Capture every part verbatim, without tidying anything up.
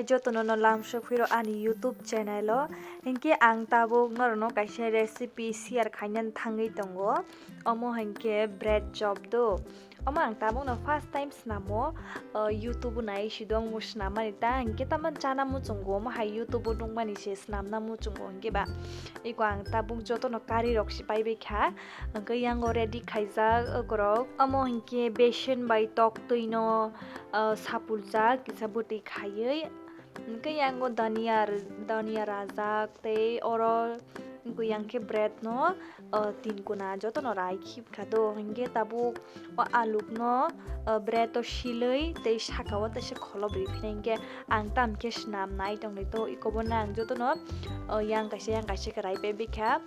Jotono no lamsok phiro ani YouTube channel o. Hinkhe ang tabuk norokno kaisa recipe share khainani thangwi tongo. Omo hinkhe bread chop do. Omo ang tabukno first time snamo, o, YouTube o nai sidong mo snammani ta hinkhe tamo chana muchungo omo hai YouTube o nukmani se snamna muchungo hinkhe ba. Iko ang tabuk jotono kari rok se paibai kha. Hinkhe yango ready khaijak okorok. Omo hinkhe besan bai toktwi no, o, sapuljak kisa bwtwi khaiwi. Hinkhe yango dania, dania rajak tei oro hinkhe yang khe bread no, o, tin kuna jotono rai khibkha do. Hinkhe tabuk o aluk no, o, bread o silwi tei saka o teisa kholop ri phina hinkhe ang tam khe snam nai tongdi to iko bo nang jotono, o, yang kaisa yang kaisa khe rai pebikha.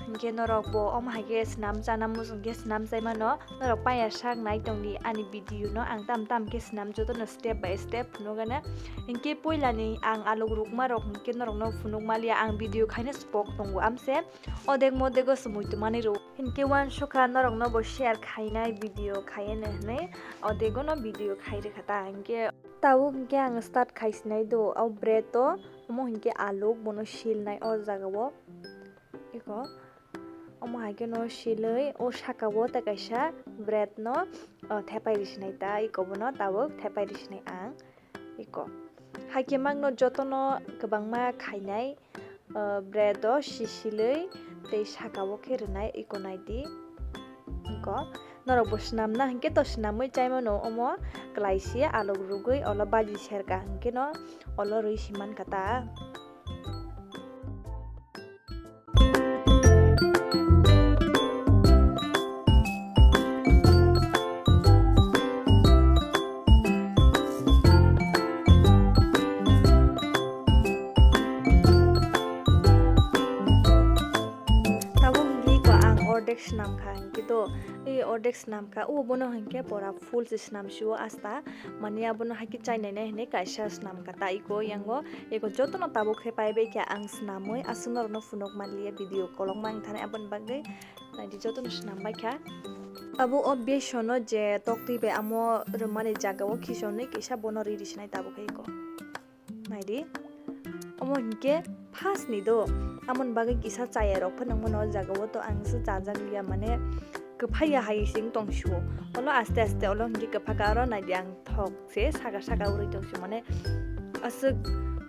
Hinkhe norok bo omo hai khe snam chana muchung khe snam chai mano. Norok paya sak nai tongdi ani video no, ang tam tam khe snam jotono step by step phunukgana. Hinkhe poilani ang aluk rukma rok hinkhe norokno phunuk maliya, ang video khaina spok tongo amse odek modego se muitu manwi rw. Hinkhe uansukha norokno bo share khainai video khaiya hinwi odegono video khai rwkha ta hinkhe. Tabuk hinkhe ang start khaisinai do o bread o, omo hinkhe aluk bono silnai o jaga o. Iko omo hai khe no silwi o saka o tei kaisa bread no, o, thepai risinai ta iko bono tabuk thepai risinai ang iko. Hai khe mangno jotono kwbangma khainai, o, bread o sisilwi tei saka o khe rwnai iko naidi iko. Norok bo swnamna hinkhe to swnamwi chai mano omo kwlai se alok rwgwi olo baji serka hinkhe no olo rwi si mankha ta. Tabuk hinkhe iko ang ordek swnam kha hinkhe to, ei ordek swnam kha, o bono hinkhe pora full se swnam sio asta, mani abono haikhe chainai nai hinwi kaisa swnam kha ta iko yango. Eko jotono tabuk khe paibai khe ang swnamwi aswk norokno phunuk manliya video kolokma wngthani aboni bagwi naidi jotono swnam bai kha. Tabuk o besono je toktwi bai amo rwmani jaga o khisonwi kisa bono riri sinai tabuk khe eko naidi. Omo hinkhe first ni do amoni bagwi kisa chaya rok phano wngmano o jaga o to ang se chajak liya mane kwphai ya hai sing tong sio olo aste aste olo hinkhe kwphaka oro naidi ang thok se saka saka urui tong sio mane aswk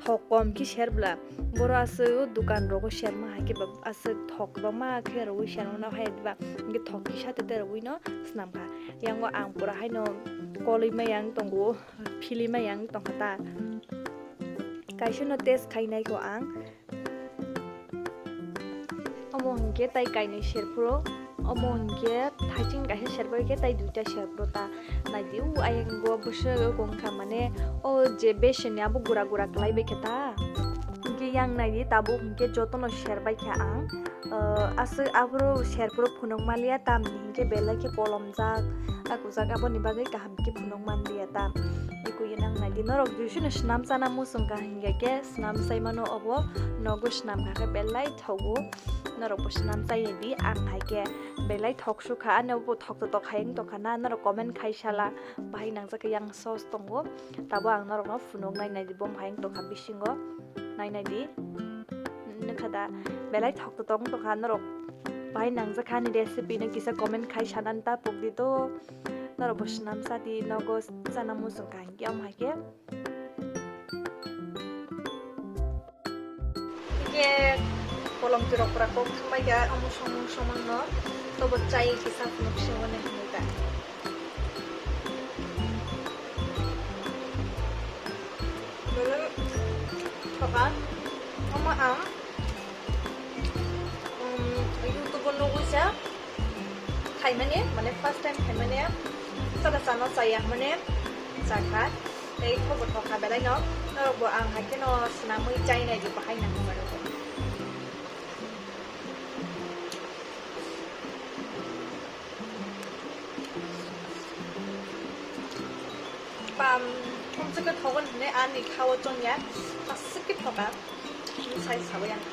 thok kom khe ser bwla boro aswk o dukan rogo serma hai khe ba aswk thok kwbangma khe rwi sermano hai diba hinkhe thok kisa tete rwi no swnam kha yango ang pura haino kolwi maya wng tongo philwi maya wng tong kha ta kaisa no test khai nai kho ang. Omo hinkhe tai kainwi serphuru, omo hinkhe thaiching kaisa serphuru khe tai duita serphuru ta. Naidi o ayang go bwswk wngkha mane o je besenni abo gura gura kwlai bai khe ta. Hinkhe yang naidi tabuk hinkhe jotono serbai kha ang. Aswk aphuru serphuru phunuk manliya tamni hinkhe belai khe kolomjak, akujak aboni bagwi kaham khe phunuk manliya ta. Eko ye nang naidi norok jesino swnam chana muchung kha hinkhe khe swnam chai mano obo nogo swnam kha khe belai thogo. Norok bo swnam chai di ang hai khe belai thok sukha ani bo thok to tok hai wng tongkha na norok comment khai sala bahai nangjak khe yang sos tongo tabo ang norok no phunuk nai naidi bo hai wng tongkha bisingo nai naidi nukha da belai thok to tok wng tongkha norok bahai nangjak kha ani recipe no kisa comment khai sanani ta pok di to norok bo swnam cha di nogo chana muchung kha hinkhe omo hai khe. Hingke kolom tirok pura kok thangbai kha, omo somung somung no tobo chai kisa phunuk singwani hinwi ta. Belai thoka, omo ang, um, YouTube o nugwi sa. Khaimani, mane first time khaimani, sada chana chaya mane chakha, tei khobo thokha belai no, norok bo ang hai kheno swnamwi chai nai di bahai nang mano. Pam, thomswk khe thogo hinwi ani kha-o chongya, aswk khe thoka, sai sawi ang.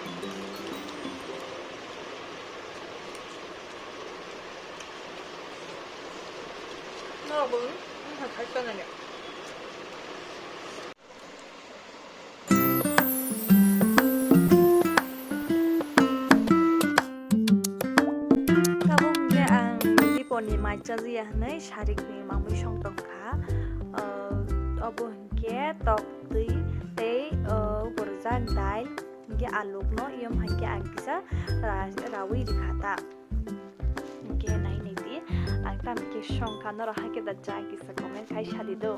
Norok bo wngkha khai tongo. Chajiya hwnwi sarikni mamwi song tongkha. Ah, obo hwnkhe tok twi tei, ah, borjak dal hwnkhe alukno iyom hai khe ang kisa ra-, rawi rikha ta. Hwnkhe nai nai di, ang tamo khe songkha, norok hai khe da cha kisa comment khai sadi do.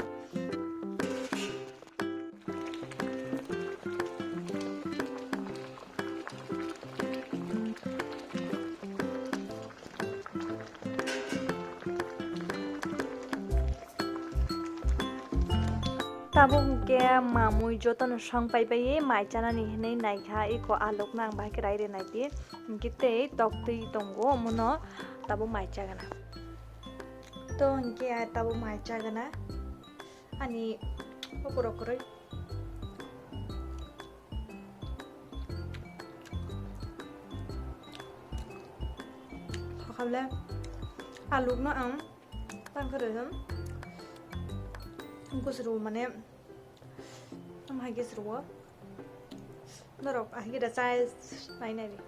Tabuk hwnkhe mamwi jotono song pai pai mai chanani hinwi naikha, eko alukno ang bahai khe rai rwnai di, hwnkhe tei tok twi tongo, omono tabuk mai chagana. To hwnkhe tabuk mai chagana. Ani oborok kwrwi. Thokable alukno ang tangkhe rwhim. Gusru mane, am hai gusru o. Norok ahigida chai nai nai di.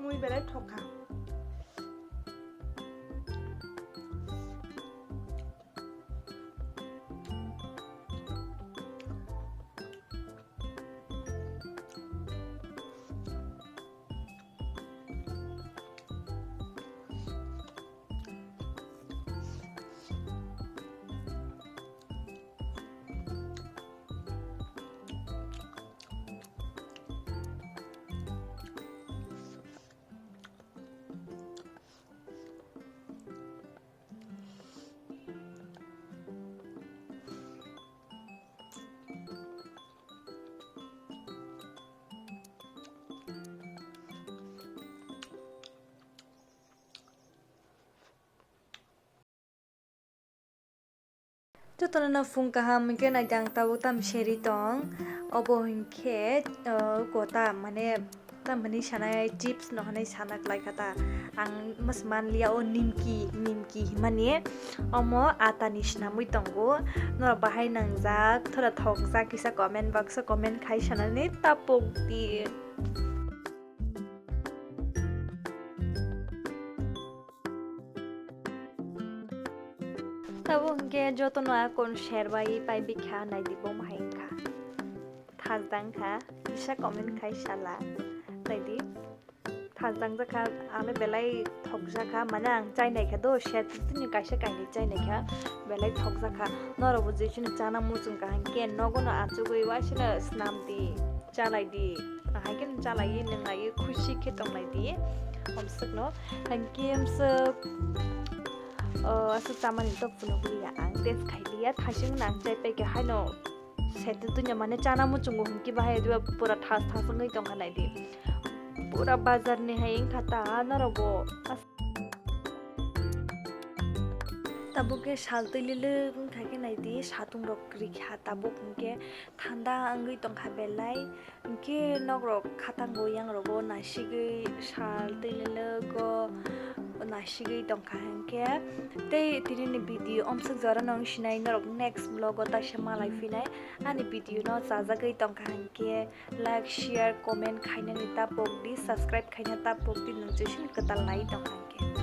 Mui belai thok kha. Jotono no phung kaham hwnkhe naidi ang tabuk tam seri tong. Obo hwnkhe, uh, kota mane tamoni sanai chips no hinwi sana kwlai kha ta. Ang mas manliya o nimki, nimki himani omo atani swnamwi tongo. Norok bahai nangjak, thora thokjak kisa comment box o comment khai sanani tapuk di. Tabuk hwnkhe jotono akon share bai pai bikha naidi bo bahai wngkha. Thajda wngkha, kisa comment khai sala naidi. Thajda wngjakha, ano belai thokjakha, mane ang chai naikha do, share tini kaisa kainwi chai naikha, belai thokjakha. Norokbo je chini chana muchung kaham khe nogono achugwi waisano swnam di. Chalai di, ahai khe chalai, nwnglai, khusi khe tonglai di, omswkno. Hwnkhe omswk, oh, aswk chamani tok phunukliya ang, test khailiya, thasing nang chai paikha haino, sete dunya mane chana muchungo hwnkhe bahai diba pura thas thas wngwi tongkha naidi, pura bazar ni hai wngkha ta norokbo. Tabuk khe sal twi lwlwk wngkha khe naidi, satung rok kwrwi kha tabuk hwnkhe thanda wngwi tongkha belai. Hwnkhe nokrok khatango, yangrogo nasigwi sal twi lwlwgo nasigwi tongkha hwnkhe. Tei tinini video omswk jorano wng sinai, norok next vlog o taisa malai phinai. Ani video no chajagwi tongkha hwnkhe like, share, comment khainani tapok di, subscribe khaina tapok di, nwng chwsini kwtal nai tongkha hwnkhe.